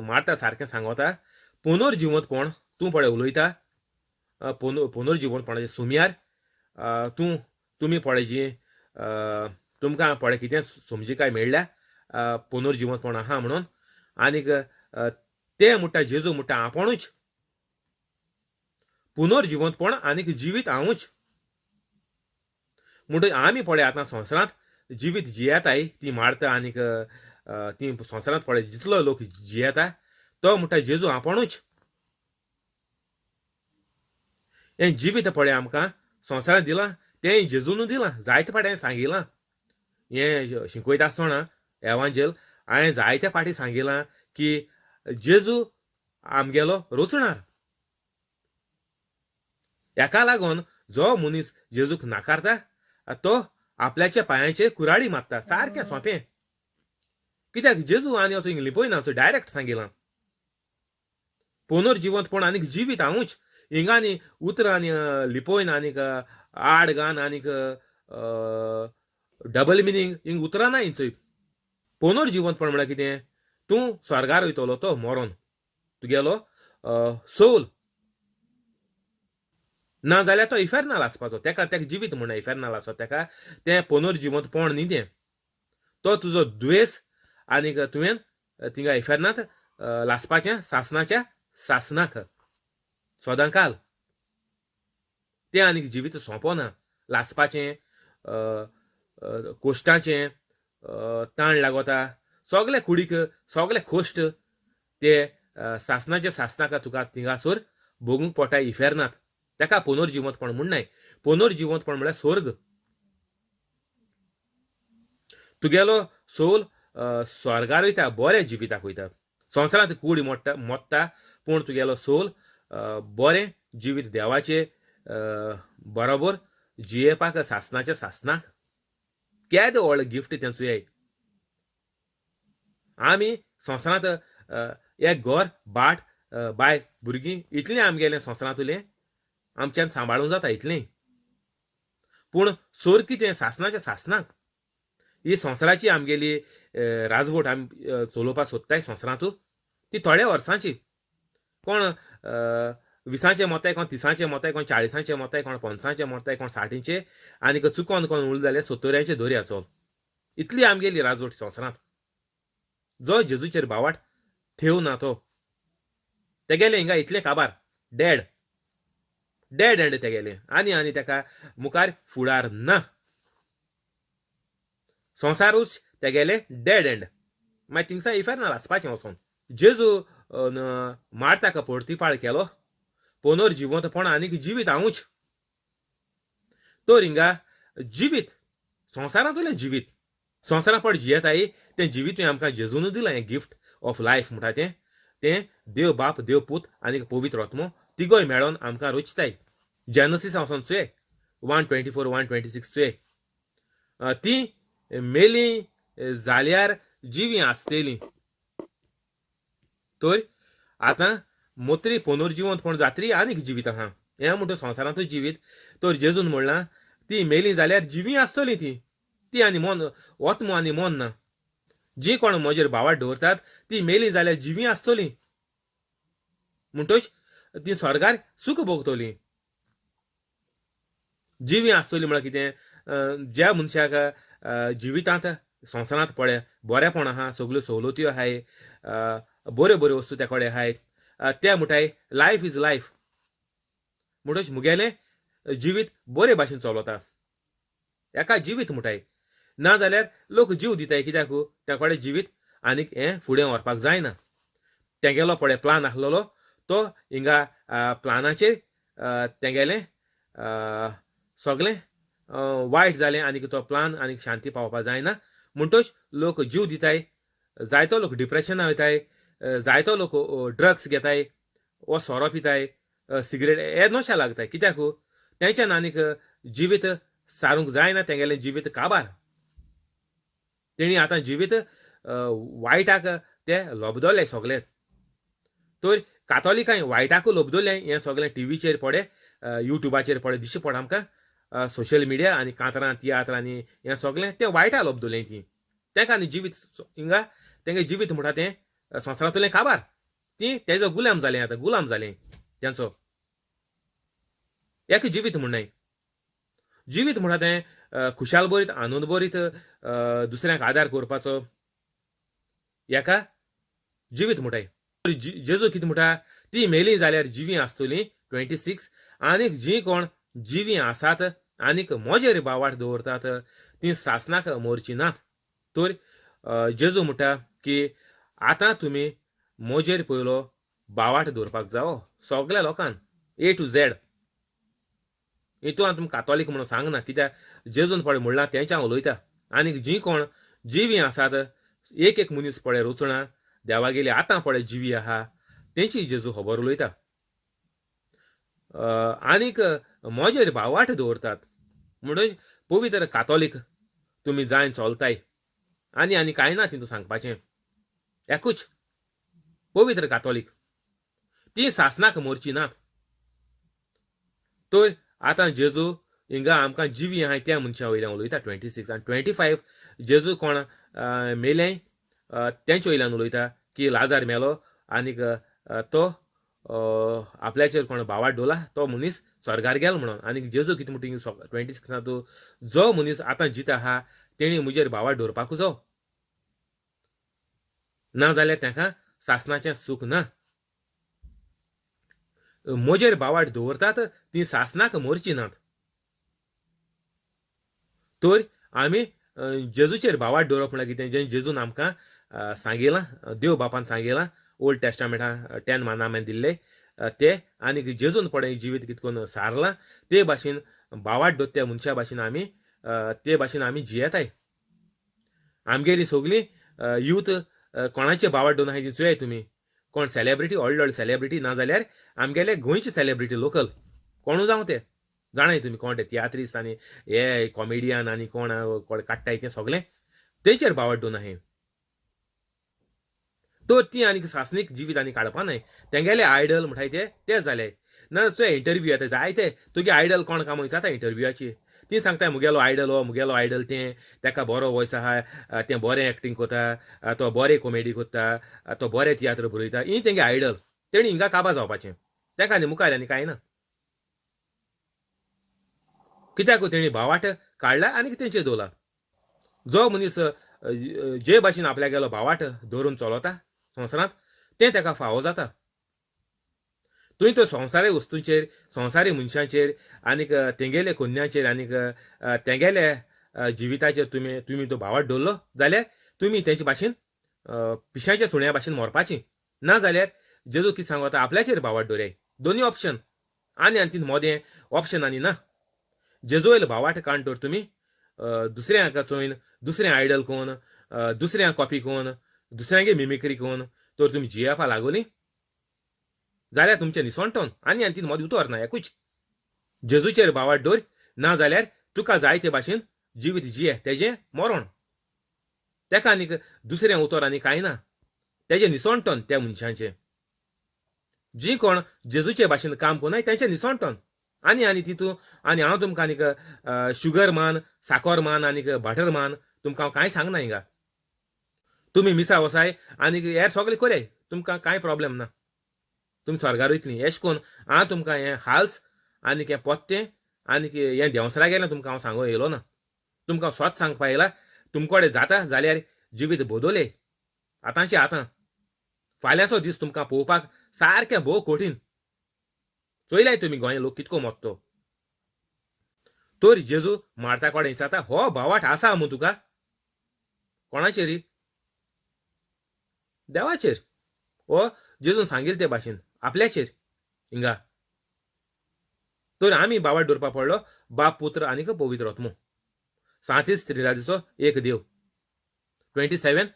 मार्ता सारकें सांगता पुनर्जिवंतपण तूं पळय उलयता पुनर्जिवंतपणाच्या सुमयार तूं तुमी पळय जी तुमकां पळय कितें समजिकाय मेळ्ळ्या पुनर्जिवंतपण आहा म्हणून. आनीक तें म्हणटा जेजू म्हणटा आपुणूच पुनर्जिवंतपण आनीक जिवीत हांवूच. म्हणटकीर आमी पळय आतां संवसारांत जिवीत जियेताय ती मारता आनीक ती संवसारांत पळय जितलो लोक जियेता तो म्हणटा जेजू आपुणूच. हें जिवीत पळय आमकां संवसारांत दिलां तें जेजून दिलां. जायते फावटी हांवें सांगिलां हें शिकयता आसतना एवांजेल हांवें जायते फावटी सांगिलां की जेजू आमगेलो रचणार. हेका लागून जो मनीस जेजूक नाकारता तो आपल्याच्या पांयाचेर कुराडी मारता. सारकें सोंपें. कित्याक जेजू आनी असो लिपयना, असो डायरेक्ट सांगिलां पुनर्जिवंतपण आनीक जिवीत हांवूच. हिंगा आनी उतरां आनी लिपयन आनीक आड घान आनीक डबल मिनींग हिंग उतरां ना हिंचय. पुनर्जिवंतपण म्हळ्यार कितें? तूं स्वर्गार वयतलो तो मरोन तुगेलो सोल ना जाल्यार तो इफेर्नाल आसपाचो. तेका तेका जिवीत म्हणना इफेर्नाल आसता तेका तें पुनर्जिवंतपण न्ही तें. तो तुजो दुयेंस आनीक तुवें थिंगा इफेर्नांत लासपाचें सासणाच्या सासणाक सदांकाल. तें आनीक जिवीत सोंपना. लासपाचें कोश्टाचें ताण लागता सगळे कुडीक सगळे खोश्ट ते सासणाच्या सासणाक तुका थिंगासर भोगूंक पडटा इफेर्नांत. तेका पुनर्जिवंतपण म्हणनाय. पुनर्जिवंतपण म्हळ्यार स्वर्ग. तुगेलो सोल स्वर्गार वयता, बऱ्या जिविताक वयता. संवसारांत कूड मोडटा मोडटा पूण तुगेलो सोल बरें जिवीत देवाचे बरोबर जियेवपाक सासणाच्या सासणाक. केदें व्हडलें गिफ्ट तें चोयाय. आमी संवसारांत एक घर भाट बायल भुरगीं इतलें आमगेलें संवसारांतलें आमच्यान सांबाळूंक जाता इतलें. पूण सोर कितें सासणाच्या सासणाक. ही संवसाराची आमगेली राजवट आमी चलोवपाक सोदताय संवसारांत ती थोड्या वर्सांची. कोण 20 मोताय, कोण 30 मोताय, कोण 40 मोताय, कोण 50 मोताय, कोण 60 आनीक चुकोन कोण उरले जाल्यार 70 दर्या चल. इतली आमगेली राजवट संवसारांत. जो जेजूचेर भावाट ठेव ना तो तेगेलें हिंगा इतलें काबार डेड डेड एंड तेगेलें. आनी आनी तेका मुखार फुडार ना. संवसारूच तेगेलें डेड एंड. मागीर थिंगसा इफेर्नाल आसपाचें वचोन. जेजू मार्ताक परतिपाळ केलो पुनर्जिवंतपण आनीक जिवीत हांवूच. तर हिंगा जिवीत संवसारांतलें जिवीत संवसारांत पड जियेताय तें जिवीतूय आमकां जेजून दिलां. हें गिफ्ट ऑफ लायफ म्हणटा तें तें देव बाप देव पूत आनीक पवित्र आत्मो तिगोय मेळोन आमकां रचताय. जेनसीस वचोन चोय 1:24 1:26 चोय. ती मेली जाल्यार जिवी आसतली. तर आतां मोत्री पुनर्जिवंतपण जात्री आनीक जिवीत आहा. हें म्हणटा संवसारांतूय जिवीत. तर जेजून म्हणलां ती मेली जाल्यार जिवी आसतली ती. ती आनी मन ओत्मो आनी मन ना. जी कोण म्हजेर भावाट दवरतात ती मेली जाल्यार जिवी आसतली. म्हणटच ती स्वर्गार सूख भोगतली. जिवी आसतली म्हळ्यार कितें? ज्या मनशाक जिवितांत संवसारांत पळय बरेंपण आहा, सगल्यो सवलत्यो आहाय, बऱ्यो बऱ्यो वस्तू त्या कडेन आहाय, ते म्हणटाय लायफ is life. म्हणटच मुगेलें जिवीत बरे भाशेन चलता. हेका जिवीत म्हणटाय. ना जाल्यार लोक जीव दिताय कित्याक त्या कडेन जिवीत आनीक हें फुडें व्हरपाक जायना. तेगेलो पळय प्लान आसलेलो तो हिंगा प्लानाचेर तेगेलें सगलें वायट जालें आनीक तो प्लान आनीक शांती पावपाक जायना. म्हणटच लोक जीव दिताय. जायतो लोक डिप्रेशना वयताय. जायतो लोक ड्रग्स घेताय वो सोरो पिताय, सिगरेट हे नशा लागताय. कित्याक तेंच्यान आनीक जिवीत सारूंक जायना. तेंगेलें जिवीत काबार. तेणी आतां जिवीत वायटाक ते लोबदले सगले. तर कातोलिकांय वायटाकू लब्दलें हें सगळें टिवीचेर पडे, युट्यूबाचेर पडे दिश्टी पडटा आमकां, सोशल मिडिया आनी कांतरां तियात्र आनी हें सगळें तें वायटा लब्दलें ती. तेंका आनी जिवीत हिंगा तेंगे जिवीत म्हणटा तें संवसारांतलें काबार, ती तेजो गुलाम जालें, आतां गुलाम जालें तेंचो. एक जिवीत म्हण न्हय, जिवीत म्हणटा तें खुशाल बरीत, आनंद बरीत, दुसऱ्यांक आदार करपाचो हेका जिवीत म्हणटाय. जेजू कितें म्हणटा, ती मेली जाल्यार जिवीं आसतलीं 26, आनीक जीं कोण जिवीं आसात आनीक म्हजेर बावाट दवरतात तीं सासणाक मरचीं नात. तर जेजू म्हणटा की आतां तुमी म्हजेर पयलो बावाट दवरपाक जावो सगल्या लोकांक, ए टू झॅड. हितून हांव तुमकां कातोलीक म्हणून सांगना, कित्याक जेजून पळय म्हणलां तेंच हांव उलयता. आनीक जीं कोण जिवीं आसात, एक एक मनीस पळय रचणा देवागेली आतां पळय जिवी आहा तेंची जेजू खबर उलयता. आनीक म्हजेर भावाट दवरतात म्हणून पवित्र कातोलीक तुमी जायन चलताय आनी आनी कांय ना तितून सांगपाचें, एकूच पवित्र कातोलीक ती सासणाक मरची नात. तर आतां जेजू हिंगा आमकां जिवी आहाय त्या मनशां वयल्यान उलयता 26 आनी 25 जेजू कोण मेलें तेंचे वयल्यान उलयता की लाजार मेलो आनीक तो आपल्याचेर कोण भावाट दवरला तो मनीस स्वर्गार गेलो म्हणून. आनीक जेजू कितें म्हणटा 26 तूं जो मनीस आतां जिता आहा तेणी म्हजेर भावाट दवरपाकूच जावो, ना जाल्यार ताका सासणाचें सूख ना. म्हजेर भावाट दवरतात ती सासणाक मरची नात. तर आमी जेजूचेर भावाट दवरप म्हळ्यार कितें, जें जेजून आमकां सांगिलां, देव बापान सांगिलां ओल्ड टेस्टामेंटां 10 मानामेंत दिल्ले ते, आनीक जेजून पळय जिवीत कितें करून सारलां ते भाशेन भावाट दवरता त्या मनशा भाशेन आमी ते भाशेन आमी जियेताय. आमगेली सगळीं यूथ कोणाचे भावाट दवरून आहाय ती चोयाय तुमी, कोण सेलेब्रिटी, व्हडले व्हडले सेलेब्रिटी, ना जाल्यार आमगेले गोंयचे सेलेब्रिटी लोकल कोणू जावं ते जाणाय तुमी कोण ते तियात्रिस्ट आनी हे कॉमेडियन आनी कोण कोण काडटाय तें सगळें तेंचेर भावाट दवरून आहाय. तर ती आनीक सासणीक जिवीत आनी काडपा न्हय, तेंगेले आयडल म्हणटाय ते ते जाले. ना चोय इंटरव्यू येता जायते तुगे आयडल कोण काय म्हणून विचारता इंटरव्यूआची, ती सांगता मुगेलो आयडल हो, मुगेलो आयडल तें, तेका बरो वॉयस आहा, तें बरें एक्टींग करता, तो बरें कॉमेडी करता, तो बरें तियात्र बरयता, ही तेंगे आयडल. तेणी हिंगा काबा जावपाचें, तेका आनी मुखार आनी कांय ना, कित्याक तेणी भावाट काडला आनी तेंचेर दवरला. जो मनीस जे भाशेन आपल्यागेलो भावाट दवरून चलता संवसारांत तें तेका फावो जाता. तुवें तो संवसारी वस्तूंचेर, संवसारी मनशांचेर आनीक तेंगेले कोन्याचेर आनीक तेंगेले जिविताचेर तुमी तुमी तो भावाट दवरलो जाल्यार तुमी तेंचे भाशेन पिशाच्या सुण्या भाशेन मरपाची. ना जाल्यार जेजू कितें सांगता आपल्याचेर भावाट दवराय, दोनूय ऑप्शन आनी आनी तितून मोदें ऑप्शन आनी ना. जेजू वयलो भावाट काण तर तुमी दुसऱ्यांक चोयन, दुसऱ्यां आयडल कोन, दुसऱ्यां कॉपी कोन, दुसऱ्यांगे मिमिक्री कोन तर तुमी जियेवपा लागोली जाल्यार तुमचें निसणटोन आनी आनी तीन मदीं उतर ना एकूच. जेजूचेर भावाट दवर, ना जाल्यार तुका जाय ते भाशेन जिवीत जिये तेजें मरण, तेका आनीक दुसरें उतर आनी कांय ना, तेजें निसणटोन त्या मनशांचें. जी कोण जेजूचे भाशेन काम करनाय तेंचें निसणटोन आनी आनी तितून आनी हांव तुमकां आनीक शुगर मान, साकर मान आनीक बटर मान तुमकां हांव कांय सांगना हिंगा. तुमी मिसा वसाय आनीक हेर सगळें करयाय, तुमकां कांय प्रॉब्लेम ना, तुमी स्वर्गार वयतलीं. एश कोन हांव तुमकां हें हाल्स आनीक हें पोत्तें आनीक हें देंवसरा गेलें तुमकां हांव सांगूंक येयलो ना, तुमकां स्वत सांगपा येयला. तुमकोडे जाता जाल्यार जिवीत बदोले आतांचे आतां, फाल्यांचो दीस तुमकां पळोवपाक सारकें भोव कठीण. चोयलाय तुमी गोंय लोक कितको मोत्तो. तर जेजू मार्ता कडेन विचारता हो भावाट आसा मू तुका, कोणाचेर? देवाचेर. हो जेजून सांगिल्लें ते भाशेन आपल्याचेर हिंगा. तर आमी भावाट दवरपा पडलो बाप, पुत्र आनीक पवित्र आत्मो, सांतीस त्रिदादीचो एक देव. 27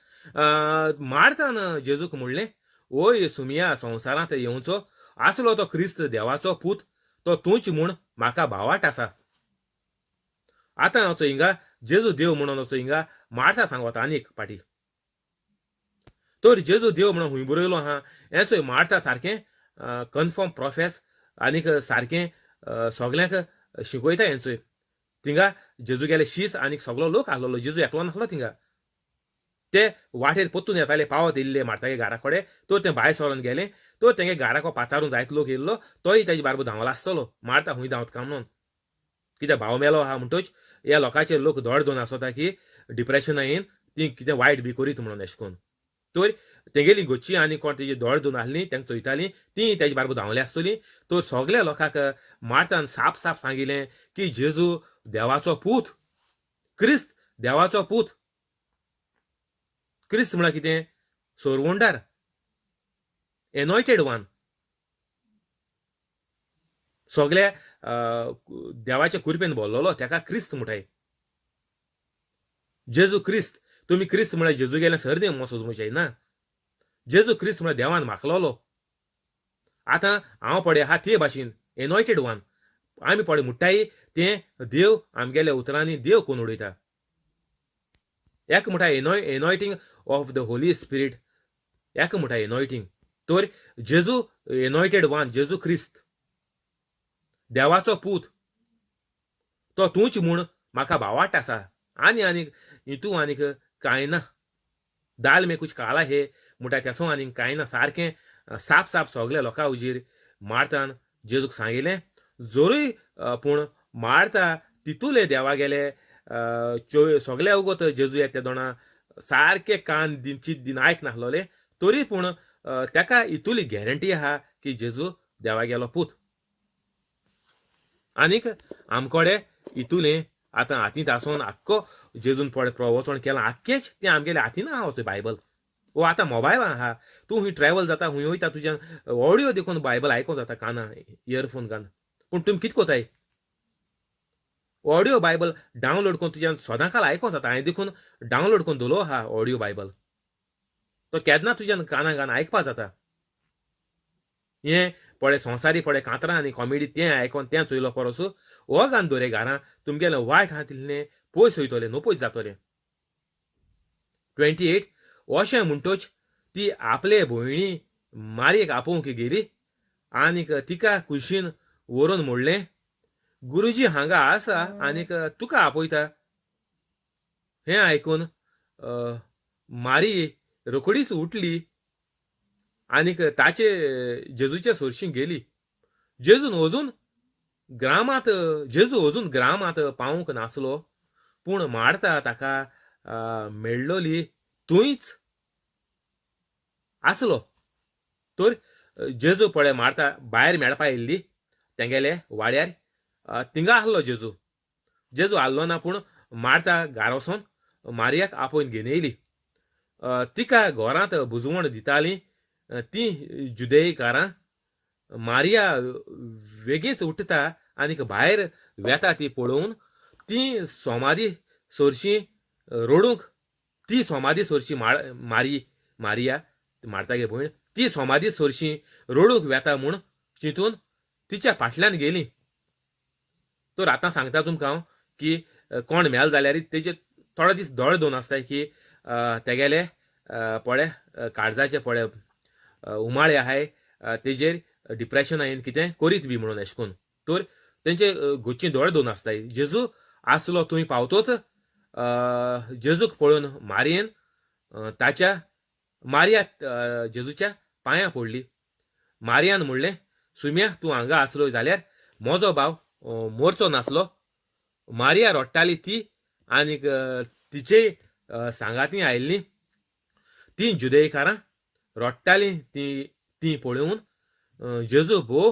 मार्तान जेजूक म्हणलें, ओय सुमिया संवसारांत येवचो आसलो तो क्रिस्त देवाचो पूत तो तूंच म्हूण म्हाका भावाट आसा. आतां असो हिंगा जेजू देव म्हणून असो हिंगा मार्ता सांगता आनीक पाटी. तर जेजू देव म्हणून हुंय बरयलो आहा हें चोय मार्ता सारकें कन्फर्म प्रोफेस आनीक सारकें सगल्यांक शिकयता हें चोय. थिंगा जेजू गेले शीस आनीक सगलो लोक आसलेलो, जेजू एकलो नासलो थिंगा. ते वाटेर परतून येताले, पावत येयल्ले मार्तागे घरा कडेन. तर तें भायर सरोन गेलें, तर तेंगे घराको पाचारून जायतो लोक येयल्लो, तोय तेजे बारबर धांवलो आसतलो मार्ता खूंय धांवता काय म्हणून, कित्याक भाव मेलो आहा म्हणटोच ह्या लोकांचेर लोक दोड जावन आसता की डिप्रेशना येवन ती कितें वायट बी करीत म्हणून अशें करून. तर तेगेली घरची आनी कोण तेजी दोड जावन आसली तांकां चोयतालीं, ती तेजे बारबर धांवली आसतली. तर सगल्या लोकांक मार्तान साफ साफ सांगिलें की जेजू देवाचो पूत, क्रिस्त देवाचो पूत. क्रिस्त म्हळ्यार कितें? सोरवंडार, एनॉयटेड वन. सगल्या देवाच्या कुरपेन भरलेलो ताका क्रिस्त म्हणटाय. जेजू क्रिस्त, तुमी क्रिस्त म्हळ्यार जेजू गेले सरदेव म्हणून सोजूंक ना. जेजू क्रिस्त म्हळ्यार देवान माखलोलो. आतां हांव पळय आहा ते भाशेन एनॉयटेड वन, आमी पळय म्हणटाय तें देव आमगेल्या उतरांनी देव कोण उडयता. एक म्हणटा anointing of the Holy Spirit, एक म्हणटा एनॉयटींग. तर जेजू एनॉयटेड वन, जेजू क्रिस्त देवाचो पूत, तो तूंच म्हूण म्हाका भावाट आसा. आनी आनीक हितू आनीक कांय ना. दाल में कुछ काला हे म्हणटा तेसो आनीक कांय ना. सारकें साफ साफ सगल्या लोकां हुजीर मार्तान जेजूक सांगिलें. जोरूय पूण मार्ता तितूले देवा गेले सगल्या उगत जेजू येता तेदोणा सारके कान दिन चित दिन आयक नासलोले, तरी पूण ताका इतुली गॅरंटी आहा की जेजू देवा गेलो पूत. आनीक आमकोडे इतुलें आतां हातींत आसून आख्खो जेजून पळय प्रवचन केलां आख्खेंच तें आमगेल्या हातीन आहा वचून बायबल. वो आतां मोबायलान आहा, तूं खूंय ट्रॅवल जाता खूंय वयता तुज्यान ऑडियो देखून बायबल आयकोंक जाता काना इयरफोन घालून. पूण तुमी कितें कोताय? ऑडियो बायबल डावनलोड करून तुज्यान सदां काल आयकोंक जाता. हांवें देखून डावनलोड करून दवरलो आहा ऑडियो बायबल, तो केन्ना तुज्यान काना घालून आयकपा जाता. हें पळय संवसारी पळय कांतरां आनी कॉमेडी तें आयकोन तें चोयलो परस हो घालून दवरे घरां, तुमगेलें वायट आहा तितलें पयस वयतलें, न्हू जातलें. 28 अशें म्हणटोच ती आपले भयणी मारयेक आपोवंक गेली आनीक तिका कुशीन व्हरून म्हणलें, गुरुजी हांगा आसा आनीक तुका आपयता. हें आयकून मारी रोखडीच उठली आनीक ताचे जेजूच्या सरशी गेली. जेजून अजून ग्रामांत जेजू अजून ग्रामांत पावूंक नासलो, पूण मार्ता ताका मेळ्ळोली थंयच आसलो. तर जेजू पळय मार्ता भायर मेळपा येयल्ली तेंगेले वाड्यार, थिंगा आसलो जेजू. जेजू आहलो ना, पूण मार्ता घारा वचोन मारियाक आपोवन घेवन येयली. तिका घरांत बुजवण दिताली ती जुदेयकारां. मारिया वेगींच उठता आनीक भायर वेता ती पळोवन ती सोमारी सरशी रडूंक, ती सोमादी सरशी मारी मारिया मार्तागे भयण ती सोमादी सरशी रडूंक वेता म्हूण चिंतून तिच्या फाटल्यान गेली. तर आतां सांगता तुमकां हांव की कोण मेल जाल्यार तेजे थोडो दीस दोळे दोन आसताय की तेगेले पळय काळजाचे पळय उमाळे आहाय तेजेर डिप्रेशन येवन कितें करीत बी म्हणून अशें करून. तर तेंचे गोच्ची दोळे दोन आसताय. जेजू आसलो थंय पावतोच जेजूक पळोवन मारयेन ताच्या मारिया जेजूच्या पांयां पडली. मारियान म्हणलें, सुम्या तूं हांगा आसलो जाल्यार म्हजो भाव मोरचो नासलो. मारिया रडटाली ती आनीक तिचे सांगाती आयिल्लीं तीं जुदेयकारां रडटालीं ती ती पळोवन जेजू भोव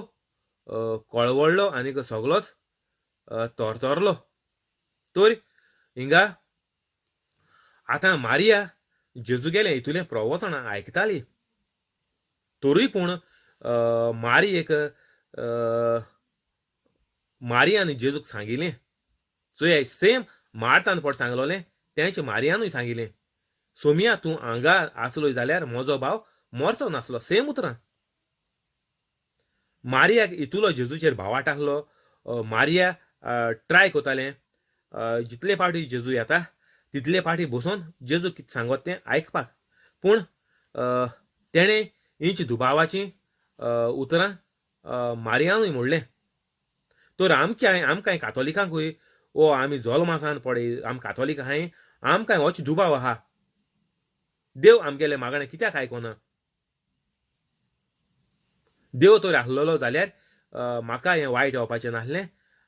कळवळ्ळो आनीक सगलोच तरतरलो. तर हिंगा आतां मारिया जेजू गेलें हितूलें प्रवचन आयकताली, तरूय पूण मारी एक मारियान जेजूक सांगिलें, चोय सेम मार्तान फट सांगलोलें तेंच मारियानूय सांगिलें, सोमिया तूं हांगा आसलो जाल्यार म्हजो भाव मरचो नासलो. सेम उतरां. मारियाक इतुलो जेजूचेर भावाट आसलो. मारिया ट्राय कोतालें जितले फावटी जेजू येता तितले फावटी बसून जेजू कितें सांगत तें आयकपाक, पूण तेणें इंच दुबावाची उतरां मारियानूय म्हणलें. तर आमकां आमकांय कातोलिकांकूय ओ आमी जल्मासान पळय आम कातोलीक आहाय, आमकांय होच दुबाव आहा, देव आमगेलें मागणें कित्याक आयकोना? देव तर आसलेलो जाल्यार म्हाका हें वायट येवपाचें नासलें,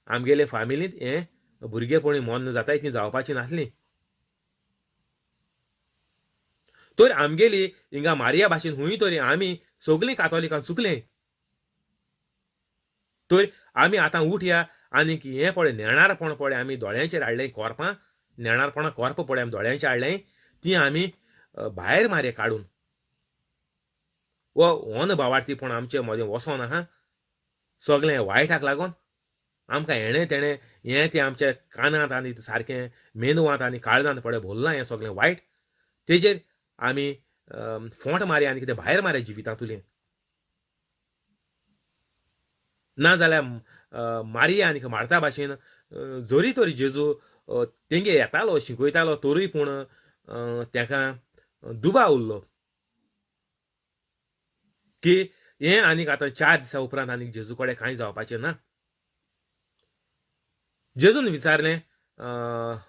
आमगेले फामिलींत हें भुरगेपणी मोन्न जाताय ती जावपाची नासली. तर आमगेली हिंगा मारिया भाशेन हुंय तरी आमी सगलीं कातोलिकां चुकलें. तर आमी आतां उठया आनीक हें पळय नेणारपण पळय आमी दोळ्यांचेर हाडलें कोरपां, नेणारपणां कोरपां पळय आमी दोळ्यांचेर हाडलें तीं आमी भायर मारया काडून. हो अनभावार्थीपण आमचे मदें वचोन आहा, सगळें वायटाक लागून आमकां हेणें तेणें हें तें आमच्या कानांत आनी सारकें मेंदवांत आनी काळजांत पळय भरलां हें सगळें वायट, तेजेर आमी फोंट मारया आनी कितें भायर मारया जिवितांतुलें. ना जाल्यार मारिया आनी मार्ता भाशेन जरी तरी जेजू तेंगे येतालो शिकयतालो तरूय पूण तेका दुबाव उरलो की हें आनीक आतां 4 दिसां उपरांत आनीक जेजू कडेन कांय जावपाचें ना. जेजून विचारलें,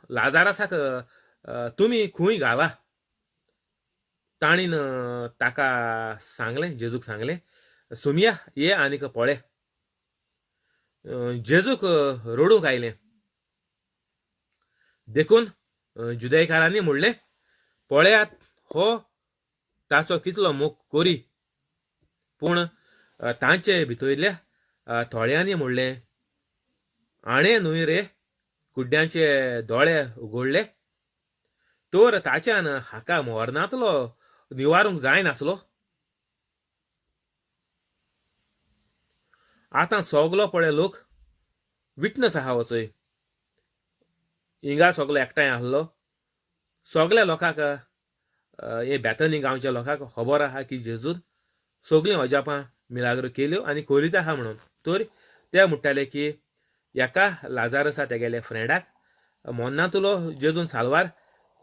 लाजारसाक तुमी खंय घाला? ताणीन ताका सांगलें, जेजूक सांगलें, सुमया ये आनीक पळय. जेजूक रडूंक आयलें. देखून जुदेयकारांनी म्हणलें, पळयात हो ताचो कितलो मोग करी. पूण तांचे भितरल्या थोड्यांनी म्हणलें, आणें न्हय रे कुड्ड्यांचे दोळे उगडले, तर ताच्यान हाका मरणांतलो निवारूंक जायनासलो. आतां सगलो पळय लोक विटनस आहा वचय, हिंगा सगलो एकठांय आहलो, सगल्या लोकांक हे बेथनी गांवच्या लोकांक खबर आहा की जेजून सगलीं अजापां मिलाग्रो केल्यो आनी करीत आहा म्हणून. तर ते म्हणटाले की एका लाजारसा तेगेले फ्रेंडाक मोन्नांतलो जेजून साल्वार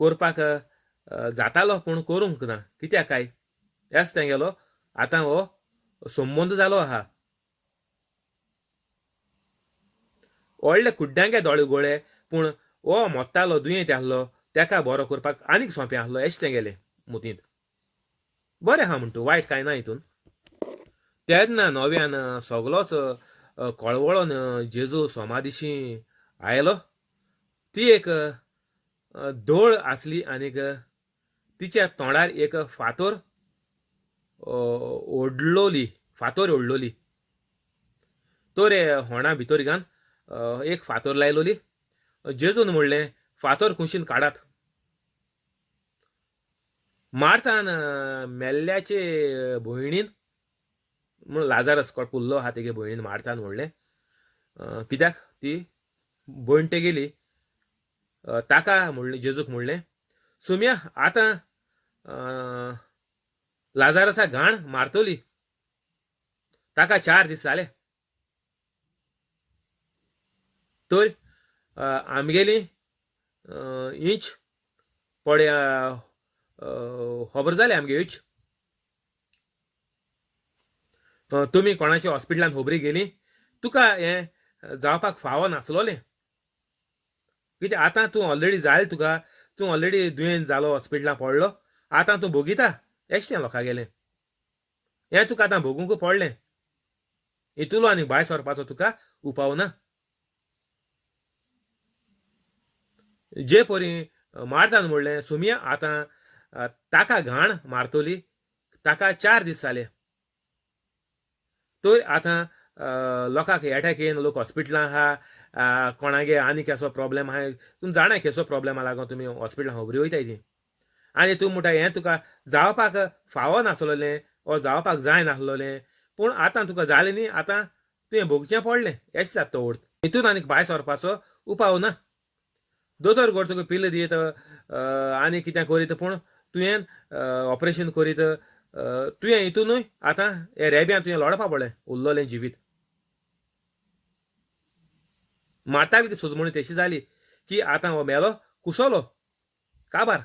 करपाक जातालो पूण करूंक ना, कित्याक काय हेच तेगेलो आतां हो संबंद जालो आहा. व्हडले कुड्ड्यांके दोळे उगडले पूण हो मोत्तालो दुयेंत आहलो तेका बरो करपाक आनीक सोंपें आहलो एशें तेगेलें मतींत. बरें आहा म्हण तूं, वायट कांय ना हितून. तेन्ना नव्यान सगलोच कळवळोन जेजू सोमादिशी आयलो. ती एक दोळ आसली आनीक तिच्या तोंडार एक फातोर ओडलोली, फातोर ओडलोली. तर होणा भितर घान एक फातोर लायलोली. जेजून म्हणलें, फातोर कुशीन काडात. मार्तान मेल्ल्याचे भयणीन म्हूण लाजारस कोण पुल्लो आहा तेगे भयणीन मार्तान म्हणलें, कित्याक ती भयण तेगेली ताका म्हणलें, जेजूक म्हणलें, सुम्या आतां लाजारसा घाण मारतली, ताका 4 दीस जाले. तर आमगेली इंच पळय खबर जाली आमगे इंच, तुमी कोणाच्या हॉस्पिटलान खबरी गेली, तुका हें जावपाक फावो नासलोलें, कित्याक आतां तूं ऑलरेडी जालें तुका, तूं ऑलरेडी दुयेंत जालो, हॉस्पिटलान पडलो, आतां तूं भोगिता एशें लोकां गेलें, हें तुका आतां भोगूंक पडलें, हितूलो आनी भायर सरपाचो तुका उपाव ना. जे परी मार्तान म्हणलें, सुमया आतां ताका घाण मारतली, ताका 4 दीस जाले. तर आतां लोकांक एटॅक येवन लोक हॉस्पिटलां आहा, कोणागे आनी केसो प्रॉब्लेम आहा, तुमी जाणा केसो प्रॉब्लेम आहा लागून तुमी हॉस्पिटलां खबरी वयताय ती, आनी तूं म्हणटा हें तुका जावपाक फावो नासलोलें वो जावपाक जाय नासलोलें, पूण आतां तुका जालें न्ही, आतां तुवें भोगचें पडलें, एशें जाता तो अर्थ. हितून आनीक भायर सरपाचो उपाव ना. दोतोर गोड तुका पिल्ल दियत आनी कितें करीत, पूण तुवें ऑपरेशन करीत, तुवें हितूनय आतां हे रेब्यान तुवें लडपा पडलें उरलोलें जिवीत. मार्ताक ती सुजमणी तशी जाली की आतां हो मेलो कुसलो काबार.